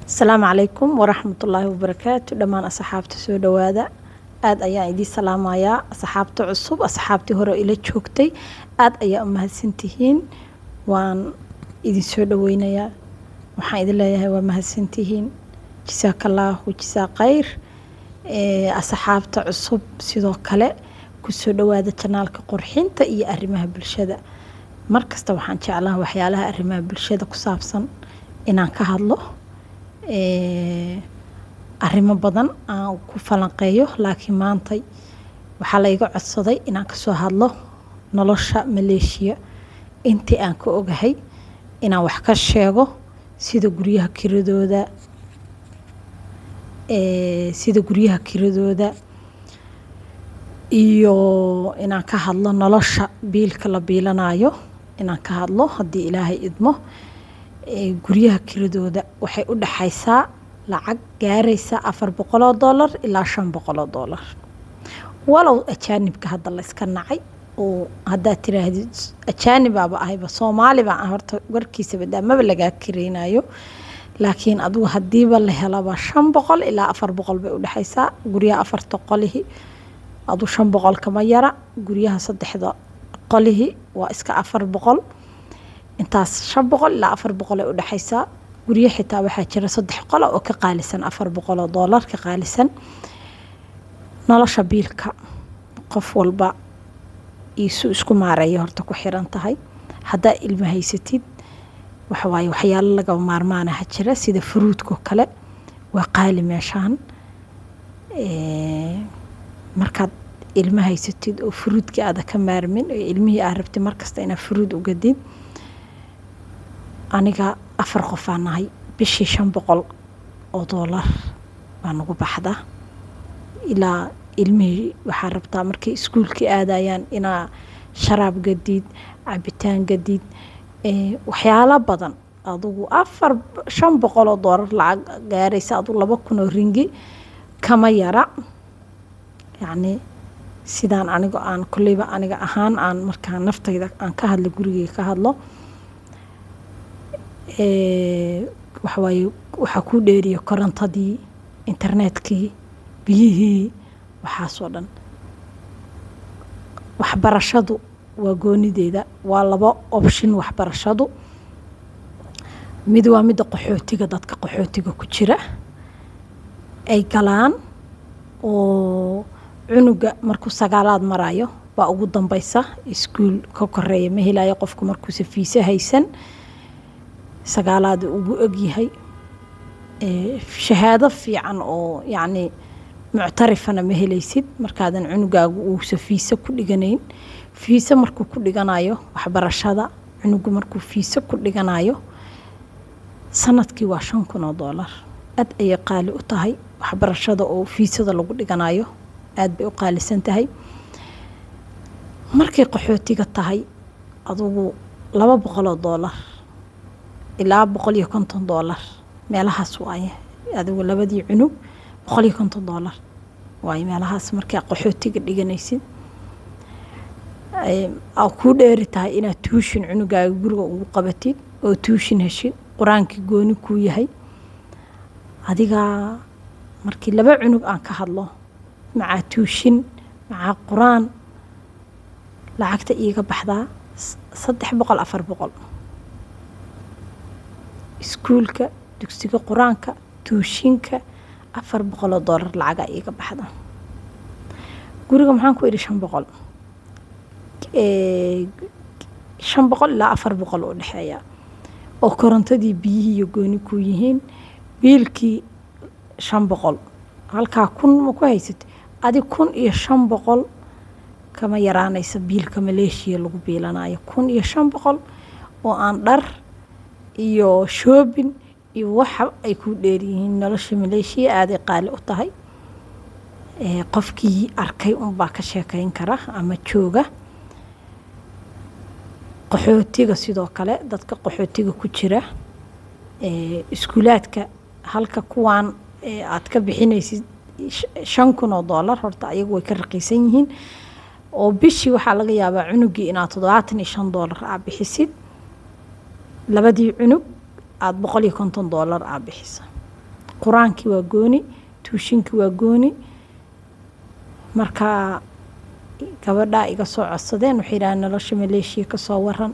Asalaamu calaykum waraxmatullaahi wabarakaatu. Dhammaan asxaabta soo dhawaada, aada ayaan idiin salaamayaa. Asxaabta cusub, asxaabtii hore ila joogtay, aada ayaa u mahadsantihiin. Waan idin soo dhaweynayaa, waxaan idin leeyahay waa mahadsantihiin, jasaakallaahu jasaa khayr. Asxaabta cusub sidoo kale kusoo dhawaada janaalka qurxinta iyo arrimaha bulshada. Markasta waxaan jeclaha waxyaalaha arrimaha bulshada ku saabsan inaan ka hadlo, arrimo badan aan ku falanqeeyo, laakiin maantay waxaa la iga codsaday inaan kasoo hadlo nolosha Maleeshiya intii aan ka ogahay, inaan wax ka sheego sida guryaha kiradooda, sida guryaha kiradooda iyo inaan ka hadlo nolosha biilka la biilanayo, inaan ka hadlo haddii Ilaahay idmo. Guryaha kiradooda waxay u dhexaysaa lacag gaaraysa $400 ilaa $500, walow ajaanibka hadda la iska nacay oo haddaad tiraahdid ajaanibaaba ahayba, Soomaali baa horta warkiisa badaa, maba lagaa kireynayo. Laakiin adigu hadiiba la helaba 500 ilaa 400 bay udhexaysaa. Guryaha afarta qolihi adu 500 kama yara, guryaha saddexda qolihi waa iska 400. Intaas 500 ilaa 400 ay udhexaysaa. Guryo xitaa waxaa jira saddex qola oo ka qaalisan $400 ka qaalisan. Nolosha biilka qof walba isu isku maareeya horta ku xiran tahay. Haddaa ilmo haysatid, waxawaaye waxyaalo lagama maarmaanaha jira, sida furuudkoo kale waa qaali meeshaan. Markaad ilmo haysatid oo furuudkii aada ka maarmin oo ilmihii aad rabtid markasta inaad furuud ugadid, aniga afar qofaa nahay, bishii $500 baa nagu baxda. Ilaa ilmihii waxaa rabtaa markay iskuulkii aadayaan inaa sharaab gadid, cabitaan gadid, waxyaalo badan. Adugu $500 lacag gaaraysa, adugu 2000 oo ringi kama yara. Yacni sidaan aniga aan kolleyba aniga ahaan aan markaan naftayda aan ka hadlo, gurigeyga ka hadlo, waxawaaye waxaa kuu dheeriya korontadii, internetkii, biyihii, waxaasoo dhan. Waxbarashadu waa goonideeda, waa laba option. Waxbarashadu mid waa midda qaxootiga, dadka qaxootiga ku jira ay galaan, oo cunuga markuu sagaalaad marayo baa ugu dambeysa, iskuul ka koreeya ma helayo qofku markuusa fiise haysan. Sagaalaad ugu ogyahay, shahaado fiican oo yacni muctarifana ma helaysid markaadan cunugaagu uusa fiise ku dhiganayn. Fiise markuu ku dhiganayo waxbarashada, cunugu markuu fiise ku dhiganayo sanadkii waa $5000. Aad ayay qaali u tahay waxbarashada oo fiisada lagu dhiganayo, aad bay u qaalisan tahay. Markay qaxootiga tahay adugu $200 ilaa $150 meelahaas waaye. Adigu labadii cunug $150 waaye meelahaas markaa qaxootiga dhiganaysid. Aa kuu dheeri tahay inaad tuushin cunugaaga guriga ugu qabatid oo tuushin heshid, qur-aankii gooni kuu yahay. Adiga markii laba cunug aan ka hadlo, macaa tuushin macaa qur-aan, lacagta iiga baxdaa 300, 400. Iskuulka, dugsiga qur-aanka, tuushinka $400 lacagaa iiga baxda. Guriga maxaan ku idhi? 500, 500 ilaa 400 u dhexeeya, oo korontadii, biyihii iyo gooni ku yihiin, biilkii 500. Halkaa 1000 ma ku haysatay? Adi 1500 kama yaraanaysa biilka Maleeshiya lagu biilanayo, 1500 oo aan dhar iyo shopping iyo waxa ay ku dheeryihiin. Nolosha Maleeshiya aaday qaali u tahay, qofkii arkay unbaa ka sheekeyn kara ama jooga. Qaxootiga sidoo kale, dadka qaxootiga ku jira, iskuulaadka halka kuwaan aad ka bixinaysid $5000, horta ayagu way ka raqiisan yihiin, oo bishii waxaa laga yaabaa cunugii inaad $75 aa bixisid, labadii cunug aada $150 aa bixisa. Qur-aankii waa gooni, tuushinkii waa gooni. Marka gabadhaa iga soo codsadeen waxay yidhahdeen nolosha Maleeshiya kasoo waran.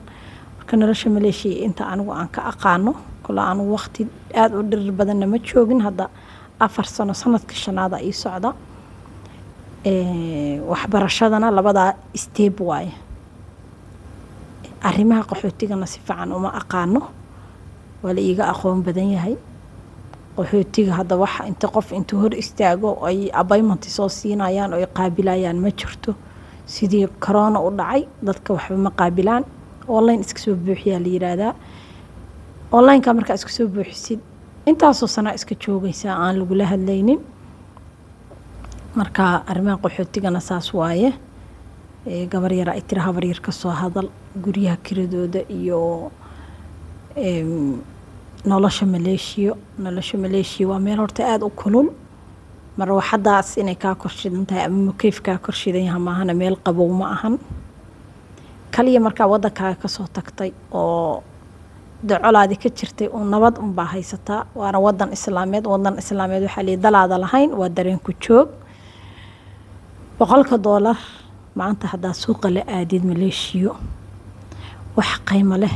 Marka nolosha Maleeshiya inta anigu aan ka aqaano, kole anigu waqti aada u dhirir badanna ma joogin, hadda 4 sano, sanadka shanaada ii socda. Waxbarashadana labadaa step waaye. Arrimaha qaxootigana si fiican uma aqaano, waa la iiga aqoon badan yahay. Qaxootiga hadda waxa inta qof intuu hor istaago ay appointment soo siinayaan oo ay qaabilayaan ma jirto. Sidii corona u dhacay dadka waxba ma qaabilaan, online iska soo buuxiyaa la yiraahdaa. Onlineka markaa iska soo buuxisid intaasoo sanaa iska joogaysaa aan lagula hadlaynin. Marka arrimaha qaxootigana saas waaye. Gabar yar ay tiri habar yar kasoo hadal guryaha kiradooda iyo nolosha Maleeshiya. Nolosha Maleeshiya waa meel horta aada u kulul, marwaxadaas inay kaa korshidan tahay ama mukeyf kaa korshidan yahay maahana, meel qabow ma ahan. Kaliya markaa waddankaaga kasoo tagtay oo docolaadi ka jirtay uun nabad unbaa haysataa, waana wadan islaameed. Wadan islaameed waxaa lihi dalaada lahayn waa dareenku joog. 100-ka doolar maanta haddaa suuqa la aadid Maleeshiyo, wax qiimo leh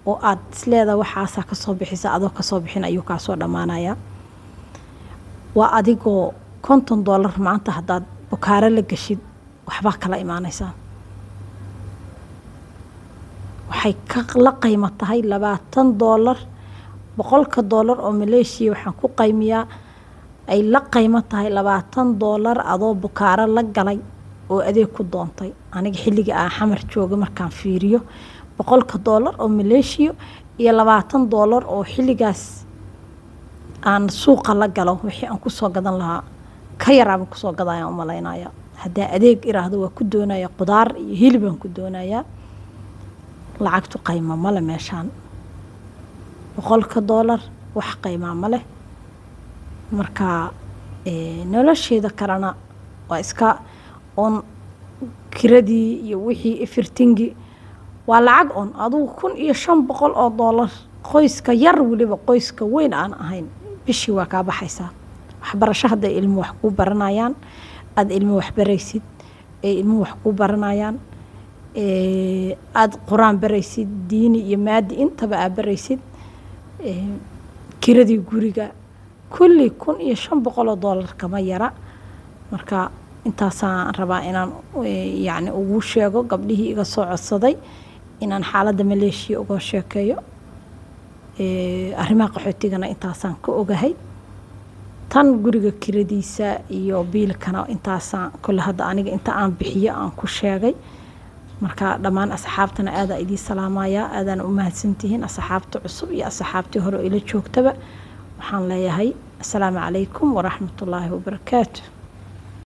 oo aada isleedaha waxaasaa kasoo bixisa adoo kasoo bixin ayuu kaasoo dhammaanayaa. Waa adigoo 50 doolar maanta haddaad bukaaro la gashid waxbaa kala imaanaysaa. Waxay la qiimo tahay 20 doolar. 100-ka doolar oo Maleeshiya waxaan ku qaymiyaa ay la qiimo tahay 20 doolar adoo bukaaro la galay oo adeeg ku doontay. Aniga xilliga aan Xamar jooga markaan fiiriyo 100-ka doolar oo Maleeshiya iyo 20 doolar oo xilligaas aan suuqa la galo wixii aan kusoo gadan lahaa ka yaraaba kusoo gadayaan u malaynaya. Haddaa adeeg iraahdo waa ku doonaya qudaar iyo hilibaan ku doonayaa, lacagtu qaymo male meeshaan. 100-ka doolar wax qaymaa ma leh. Marka nolosheeda kalena waa iska oon kiradii iyo wixii efirtingi waa lacag on adugu 1500 oo doolar qoyska yar, weliba qoyska weyn aan ahayn, bishii waa kaa baxaysaa. Waxbarasho hadday ilmo wax kuu baranayaan, aada ilmo wax baraysid, ee ilmo wax kuu baranayaan, aada qur-aan baraysid, diini iyo maadi intaba aad baraysid, kiradii guriga kulli 1500 oo doolar kama yara. Marka intaasaan rabaa inaan yacni ugu sheego gabdhihii iga soo codsaday inaan xaaladda Maleeshiya uga sheekeeyo. Arrimaha qaxootigana intaasaan ka ogahay. Tan guriga kiradiisa iyo biilkana intaasaan kole hadda aniga inta aan bixiyo aan ku sheegay. Marka dhammaan asxaabtana aadaa idiin salaamayaa, aadaana u mahadsantihiin asxaabta cusub iyo asxaabtii hore oo ila joogtaba. Waxaan leeyahay assalaamu calaykum waraxmatullaahi wabarakaatu.